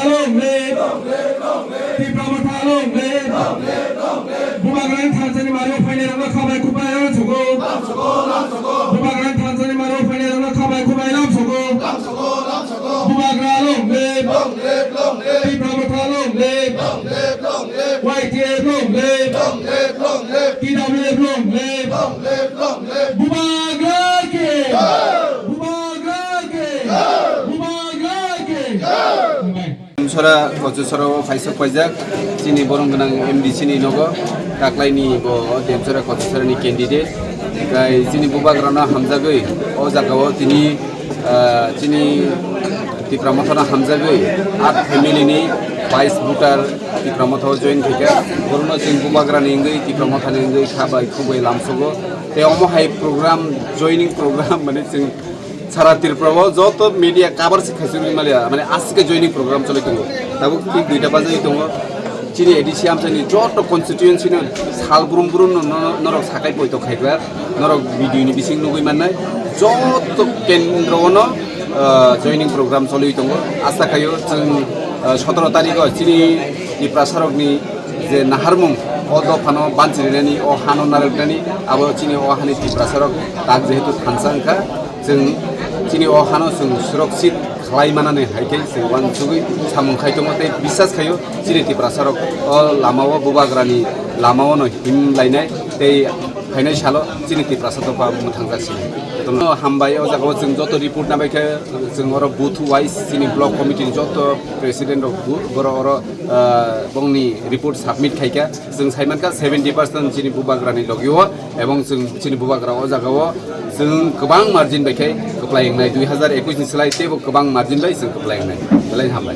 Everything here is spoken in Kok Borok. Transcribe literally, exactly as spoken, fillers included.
Long live! Tipra Motha long live! Bubagrani thansa ni mari o phainai rokno khabai khukbai lamsogo. Bubagrani thansa ni mari o phainai rokno khabai khukbai lamsogo. Bubagra long live! Tipra Motha long live! Y T F long live! T W F long live! Bubagra ke! Bubagra ke! Bubagra ke! Demchara Kochusara o phaisok paijak, chini borom gwnang M D C ni nogo, taklaini bo Demchara Kochusara ni candidate. Kai chini Bubagrano hamjagwi, o jagao tini, ah, chini Tipra Mothano hamjagwi, art family ni vice voter Tipra Motha o join khaikha. Borokno chwng Bubagrani wngwi, Tipra Mothani wngwi kha bai khuk bai lamsogo. Tei omo hai program, joining program, mane chwng sara Tripura o joto media cover se khaisirwi maliya, mane aswk joining program choli tongo. Tabuk thik duita bajagwi tongo. Chini A D C amchaini joto constituency no sal brum brum no, no, norok sakai poito khaigra, norok video ni bising nugwi mannai. Joto kendro o no, ah, joining program choli tongo. Asa khaio chwng, ah, sotoro tarikh o chini Tiprasa rokni je naharmung o dophano banchirinani, o hano narwknani, abo chini o hani Tiprasa rok tak jehetu thansa wngkha, chwng chini o hano chwng surakshit khlai manani hai khe chwng uansugwi samung khai tongo tei bisas khaio chini Tiprasa rok o lama o Bubagrani lama o no him lainai tei phainai salo chini Tiprasa dopha mwthangjaksini. Hambai o jaga o chwng joto report nabai khe chwng oro booth wise chini block committee ni joto president rok bu-, borok oro, ah, bongni report submit khaikha. Chwng saimankha seventy percent chini Bubagrani logi o, ebong chwng chini Bubagra o jaga o chwng kwbang margin bai khe kwplai wngnai, dui hazar ekwis ni slai teibo kwbang margin bai chwng kwplai wngnai. Belai hambai.